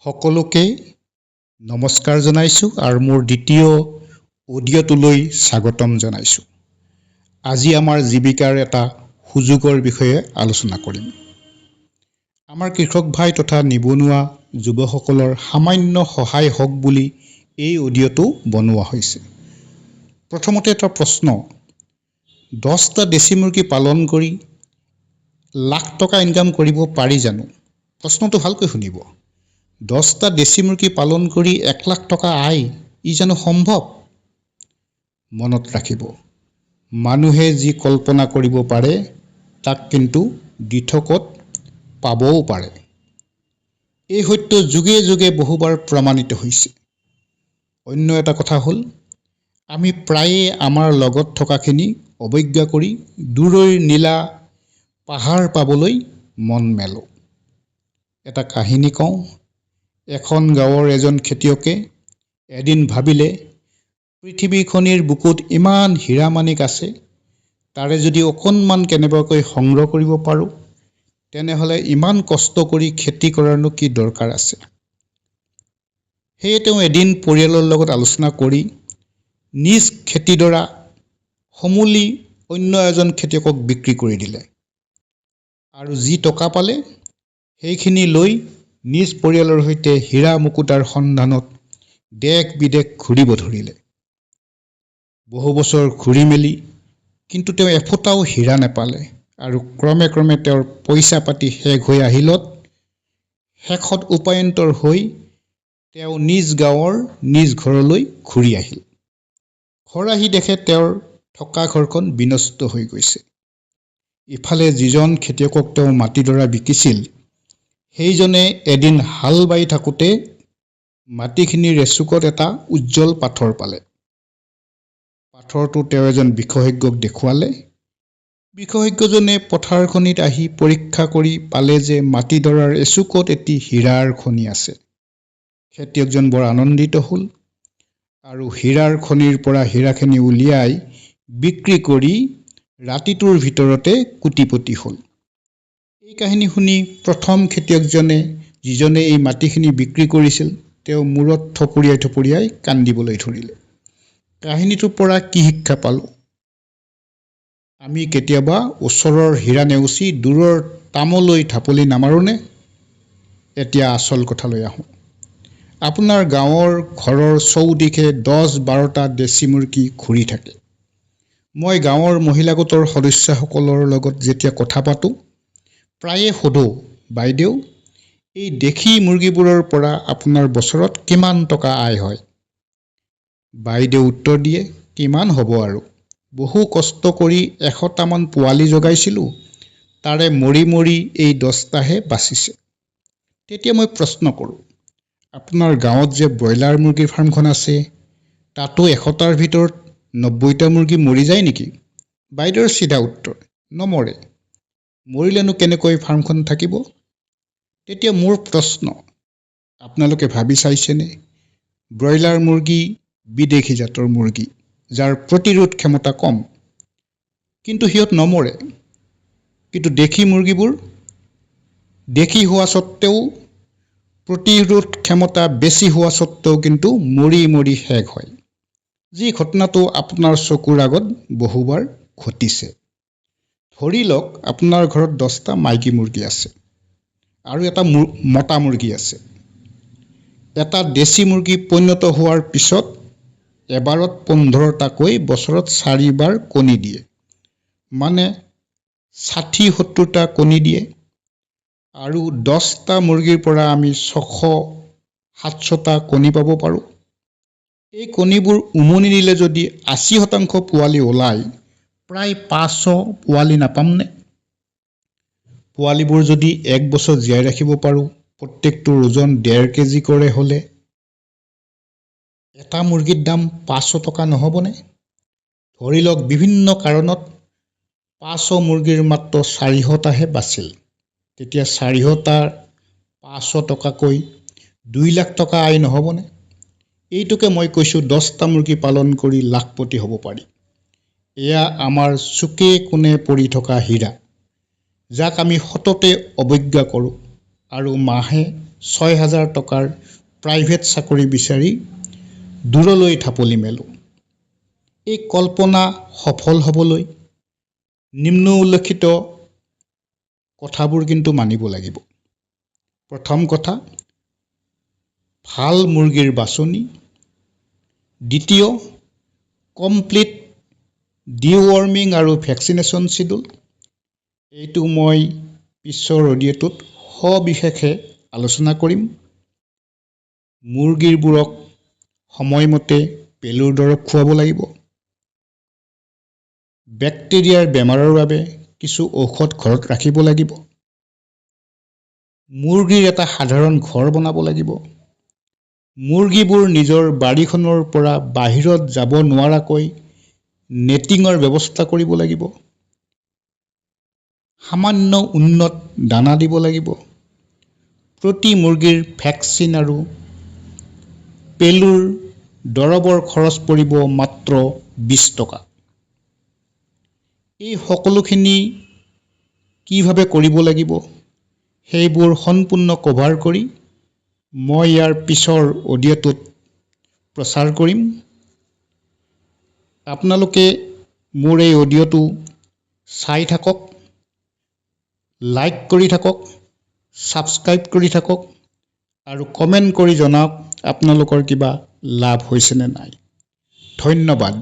সকলোকে নমস্কাৰ জনাইছোঁ আৰু মোৰ দ্বিতীয় অডিঅ'টোলৈ স্বাগতম জনাইছোঁ। আজি আমাৰ জীৱিকাৰ এটা সুযোগৰ বিষয়ে আলোচনা কৰিম। আমাৰ কৃষক ভাই তথা নিবনুৱা যুৱকসকলৰ সামান্য সহায় হওক বুলি এই অডিঅ'টো বনোৱা হৈছে। প্ৰথমতে এটা প্ৰশ্ন, 10টা দেশী মুৰ্গী পালন কৰি লাখ টকা ইনকাম কৰিব পাৰি জানো? প্ৰশ্নটো ভালকৈ শুনিব। 10টা দেশী মুৰ্গী পালন কৰি 1 লাখ টকা আয়, ই জানো সম্ভৱ? মনত ৰাখিব, মানুহে যি কল্পনা কৰিব পাৰে, তাক কিন্তু দিঠকত পাবও পাৰে। এই সত্য যুগে যুগে বহুবাৰ প্ৰমাণিত হৈছে। অন্য এটা কথা হ'ল, আমি প্ৰায়ে আমাৰ লগত থকাখিনি অৱজ্ঞা কৰি দূৰৈৰ নীলা পাহাৰ পাবলৈ মন মেলোঁ। এটা কাহিনী কওঁ। এখন গাঁৱৰ এজন খেতিয়কে এদিন ভাবিলে, পৃথিৱীখনিৰ বুকুত ইমান হীৰা মাণিক আছে, তাৰে যদি অকণমান কেনেবাকৈ সংগ্ৰহ কৰিব পাৰোঁ, তেনেহ'লে ইমান কষ্ট কৰি খেতি কৰাৰনো কি দৰকাৰ আছে? সেয়ে তেওঁ এদিন পৰিয়ালৰ লগত আলোচনা কৰি নিজ খেতিডৰা সমূলি অন্য এজন খেতিয়কক বিক্ৰী কৰি দিলে আৰু যি টকা পালে, সেইখিনি লৈ নিজ পৰিয়ালৰ সৈতে হীৰা মুকুতাৰ সন্ধানত দেশ বিদেশ ঘূৰিব ধৰিলে। বহু বছৰ ঘূৰি মেলি কিন্তু তেওঁ এফোটাও হীৰা নাপালে আৰু ক্ৰমে ক্ৰমে তেওঁৰ পইচা পাতি শেষ হৈ আহিলত শেষত উপায়ন্তৰ হৈ তেওঁ নিজ গাঁৱৰ নিজ ঘৰলৈ ঘূৰি আহিল। ঘৰ আহি দেখে, তেওঁৰ থকা ঘৰখন বিনষ্ট হৈ গৈছে। ইফালে যিজন খেতিয়কক তেওঁ মাটিডৰা বিকিছিল, সেইজনে এদিন হাল বাই থাকোঁতে মাটিখিনিৰ এচুকত এটা উজ্জ্বল পাথৰ পালে। পাথৰটো তেওঁ এজন বিশেষজ্ঞক দেখুৱালে। বিশেষজ্ঞজনে পথাৰখনিত আহি পৰীক্ষা কৰি পালে যে মাটিডৰাৰ এচুকত এটি হীৰাৰ খনি আছে। খেতিয়কজন বৰ আনন্দিত হ'ল আৰু হীৰাৰ খনিৰ পৰা হীৰাখিনি উলিয়াই বিক্ৰী কৰি ৰাতিটোৰ ভিতৰতে কোটিপতি হ'ল। এই কাহিনী শুনি প্ৰথম খেতিয়কজনে, যিজনে এই মাটিখিনি বিক্ৰী কৰিছিল, তেওঁ মূৰত থপৰিয়াই থপৰিয়াই কান্দিবলৈ ধৰিলে। কাহিনীটোৰ পৰা কি শিক্ষা পালোঁ? আমি কেতিয়াবা ওচৰৰ হীৰা নেওচি দূৰৰ তামলৈ ঢাপলি নামাৰোনে? এতিয়া আচল কথালৈ আহোঁ। আপোনাৰ গাঁৱৰ ঘৰৰ চৌদিশে 10-12টা দেশী মুৰ্গী ঘূৰি থাকে। মই গাঁৱৰ মহিলা গোটৰ সদস্যাসকলৰ লগত যেতিয়া কথা পাতোঁ, প্ৰায়ে সোধোঁ, "বাইদেউ, এই দেশী মুৰ্গীবোৰৰ পৰা আপোনাৰ বছৰত কিমান টকা আয় হয়?" বাইদেউ উত্তৰ দিয়ে, "কিমান হ'ব আৰু, বহু কষ্ট কৰি 100টামান পোৱালি জগাইছিলোঁ, তাৰে মৰি মৰি এই 10টাহে বাচিছে।" তেতিয়া মই প্ৰশ্ন কৰোঁ, "আপোনাৰ গাঁৱত যে ব্ৰইলাৰ মুৰ্গীৰ ফাৰ্মখন আছে, তাতো 100টাৰ ভিতৰত 90টা মুৰ্গী মৰি যায় নেকি?" বাইদেউৰ চিধা উত্তৰ, "নমৰে। মৰিলেনো কেনেকৈ ফাৰ্মখন থাকিব?" তেতিয়া মোৰ প্ৰশ্ন, আপোনালোকে ভাবি চাইছেনে? ব্ৰইলাৰ মুৰ্গী বিদেশী জাতৰ মুৰ্গী, যাৰ প্ৰতিৰোধ ক্ষমতা কম, কিন্তু সিহঁত নমৰে। কিন্তু দেশী মুৰ্গীবোৰ দেশী হোৱা স্বত্তেও, প্ৰতিৰোধ ক্ষমতা বেছি হোৱা স্বত্তেও কিন্তু মৰি মৰি শেষ হয়, যি ঘটনাটো আপোনাৰ চকুৰ আগত বহুবাৰ ঘটিছে। ধৰি লওক, আপোনাৰ ঘৰত 10টা মাইকী মুৰ্গী আছে আৰু এটা মতা মুৰ্গী আছে। এটা দেশী মুৰ্গী পৰিণত হোৱাৰ পিছত এবাৰত 15টাকৈ বছৰত চাৰিবাৰ কণী দিয়ে, মানে 60-70টা কণী দিয়ে আৰু 10টা মুৰ্গীৰ পৰা আমি 600-700টা কণী পাব পাৰোঁ। এই কণীবোৰ উমনি দিলে যদি 80% পোৱালি ওলায়, প্ৰায় 500 পোৱালি নাপামনে? পোৱালিবোৰ যদি এক বছৰ জীয়াই ৰাখিব পাৰোঁ, প্ৰত্যেকটোৰ ওজন 1.5 কেজি কৰে হ'লে এটা মুৰ্গীৰ দাম 500 টকা নহ'বনে? ধৰি লওক, বিভিন্ন কাৰণত 500 মুৰ্গীৰ মাত্ৰ 400টাহে বাচিল। তেতিয়া 400টাৰ 500 টকাকৈ 2 লাখ টকা আয় নহ'বনে? এইটোকে মই কৈছোঁ, 10টা মুৰ্গী পালন কৰি লাখপতি হ'ব পাৰি। এয়া আমাৰ চুকে কোণে পৰি থকা হীৰা, যাক আমি সততে অৱজ্ঞা কৰোঁ আৰু মাহে 6000 টকাৰ প্ৰাইভেট চাকৰি বিচাৰি দূৰলৈ ঢাপলি মেলোঁ। এই কল্পনা সফল হ'বলৈ নিম্ন উল্লেখিত কথাবোৰ কিন্তু মানিব লাগিব। প্ৰথম কথা, ভাল মুৰ্গীৰ বাছনি। দ্বিতীয়, কমপ্লিট ডিৱৰ্মিং আৰু ভেকচিনেশ্যন চিডিউল। এইটো মই পিছৰ অডিঅ'টোত সবিশেষে আলোচনা কৰিম। মুৰ্গীবোৰক সময়মতে পেলুৰ দৰৱ খুৱাব লাগিব। বেক্টেৰিয়াৰ বেমাৰৰ বাবে কিছু ঔষধ ঘৰত ৰাখিব লাগিব। মুৰ্গীৰ এটা সাধাৰণ ঘৰ বনাব লাগিব। মুৰ্গীবোৰ নিজৰ বাৰীখনৰ পৰা বাহিৰত যাব নোৱাৰাকৈ নেটিঙৰ ব্যৱস্থা কৰিব লাগিব। সামান্য উন্নত দানা দিব লাগিব। প্ৰতি মুৰ্গীৰ ভেকচিন আৰু পেলুৰ দৰৱৰ খৰচ পৰিব মাত্ৰ 20 টকা। এই সকলোখিনি কিভাৱে কৰিব লাগিব, সেইবোৰ সম্পূৰ্ণ কভাৰ কৰি মই ইয়াৰ পিছৰ অডিঅ'টোত প্ৰচাৰ কৰিম। আপোনালোকে মোৰ এই অডিঅ'টো চাই থাকক, লাইক কৰি থাকক, ছাবস্ক্ৰাইব কৰি থাকক আৰু কমেণ্ট কৰি জনাওক আপোনালোকৰ কিবা লাভ হৈছেনে নাই। ধন্যবাদ।